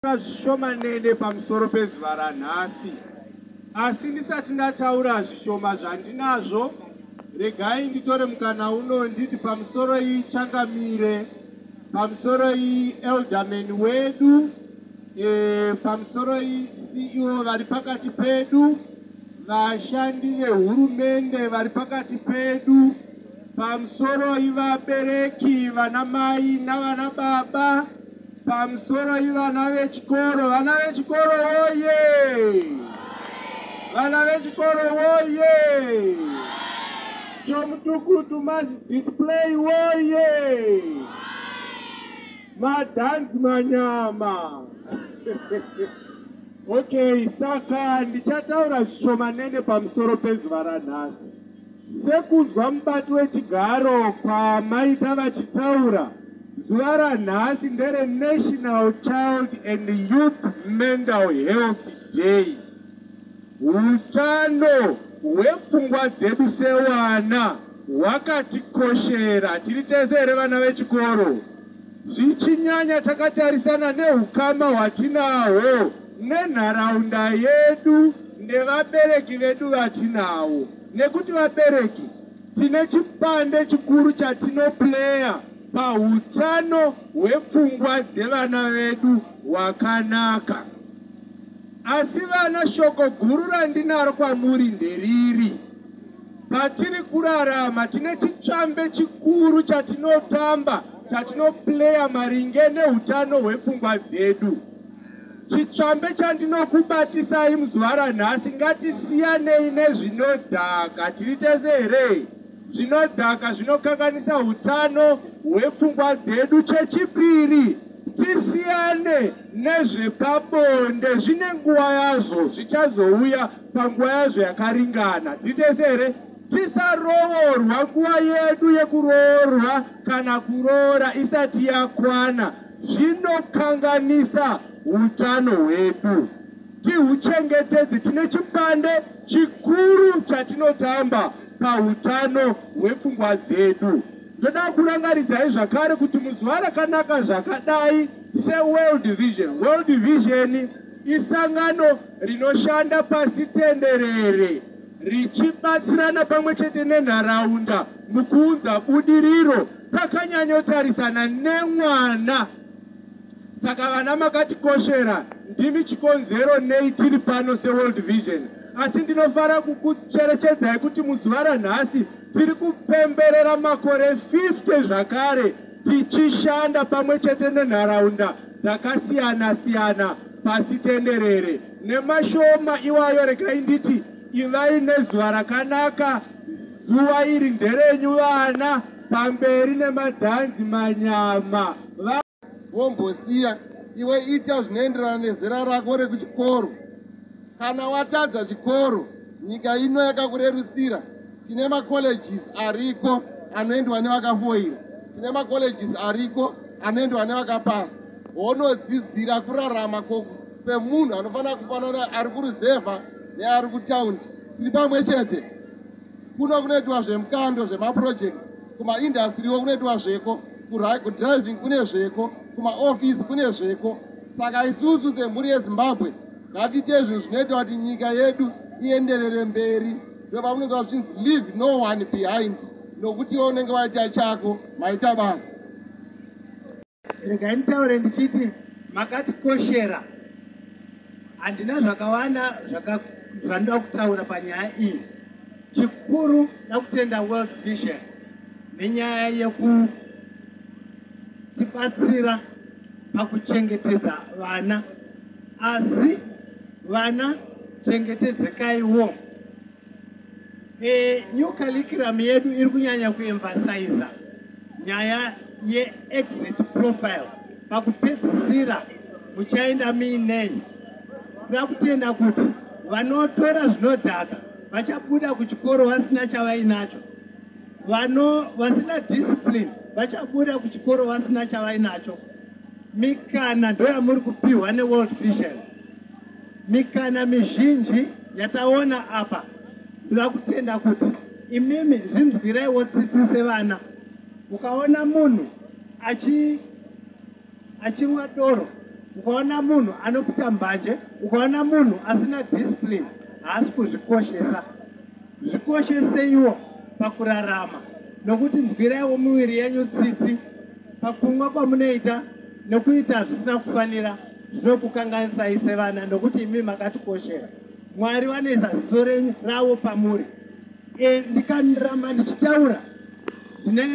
Zvishomanene pamusoro pezuva ranhasi, asi ndisati ndataura zvishoma zvandinazvo, regai nditore mukana uno nditi pamusoro iyi changamire, pamusoro iyi elderman wedu, pamusoro iyi CEO vari pakati pedu, vashandi vehurumende vari pakati pedu, pamusoro ivabereki, vana mai navana baba, pamusoro ivana vechikoro. Vana vechikoro woye! Vana vechikoro woye! Chomutukutu mass display woye! Madhanzi manyama. Okay, saka ndichataura zvishomanene pamusoro pezuva ranhasi. Sekunzwa mubati wechigaro kwamaita vachitaura, zuva ranhasi ndere National Child and Youth Mental Health Day. Utano hwepfungwa dzedu sewana hwakatikoshera. Tiri tese here, vana vechikoro? Zvichinyanya takatarisana neukama hwatinahwo nenharaunda yedu nevabereki vedu vatinawo, nekuti vabereki tine chipande chikuru chatinoplaya pautano hwepfungwa dzevana vedu hwakanaka. Asi vana, shoko guru randinaro kwamuri nderiri: patiri kurarama tine chitsvambe chikuru chatinotamba, chatinoplaya maringe neutano hwepfungwa dzedu. Chitsvambe chandinokubatisai muzuva ranhasi: ngatisiyanei nezvinodhaka. Tiri tese here? Zvinodhaka zvinokanganisa utano hwepfungwa dzedu. Chechipiri, tisiyane nezvepabonde. Zvine nguva yazvo, zvichazouya panguva yazvo yakaringana. Tiri tese here? Tisaroorwa nguva yedu yekuroorwa kana kuroora isati yakwana. Zvinokanganisa utano hwedu. Tihuchengetedze. Tine chipande chikuru chatinotamba pautano hwepfungwa dzedu. Ndoda kurangaridzai zvakare kuti muzuva rakanaka zvakadai, seWorld Vision, World Vision isangano rinoshanda pasi tenderere richibatsirana pamwe chete nenharaunda mukuunza budiriro, takanyanyotarisana nemwana. Saka vana makatikoshera, ndimi chikonzero nei tiri pano seWorld Vision. Asi ndinofara kukucherechedzai kuti muzuva ranhasi tiri kupemberera makore 50 zvakare tichishanda pamwe chete nenharaunda dzakasiyana-siyana pasi tenderere. Nemashoma iwayo, regai nditi ivai nezuva rakanaka. Zuva iri nderenyu vana. Pamberi nemadhanzi manyama. Wombosiya iwe, ita zvinoenderana nezera rako rekuchikoro. Kana watadza chikoro, nyika ino yakakurerutsira. Tine macolleges ariko anoendwa nevakafoira, tine macolleges ariko anoendwa nevakapasa. Wonodzidzira kurarama kwemunhu anofanira kufanana ari kuruzevha neari kutaundi. Tiri pamwe chete. Kuno kunoitwa zvemukando, zvemaprojects, kumaindustriwo kunoitwa zveko, kudriving kune zveko, kumaofisi kune zveko. Saka isusu semhuri yeZimbabwe ngatiite zvinhu zvinoita kuti nyika yedu ienderere mberi. Ndopamunonzwa zvichinzi "leave no one behind", nokuti iwe unenge waita chako. Maita basa. Regai nditaure ndichiti makatikoshera. Handina zvakawanda zvandinoda kutaura panyaya iyi. Chikuru, da kutenda World Vision nenyaya yekutibatsira pakuchengetedza vana. Asi vana, chengetedzekaiwo. New curriculum yedu iri kunyanya kuemphasiza nyaya yeexit profile. Pakupedzisira muchaenda muinei? Kuda kutenda kuti vanotora zvinodhaka vachabuda kuchikoro vasina chavainacho, vano vasina discipline vachabuda kuchikoro vasina chavainacho. Mikana ndoyamuri kupiwa neWorld Vision, mikana mizhinji yataona apa. Ndoda kutenda kuti imimi zvinzwiraiwo tsitsi sevana. Ukaona munhu achinwa doro. Ukaona munhu anoputa mbanje, ukaona munhu asina discipline, haasi kuzvikoshesa. Zvikosheseiwo pakurarama, nokuti nzwiraiwo miviri yenyu tsitsi. Pakumwa kwamunoita nekuita zvisina kufanira zvinokukanganisai sevana, nokuti imi makatikoshera. Mwari vanoisa ziso ravo pamuri. Ndikaramba ndichitaura ndinenge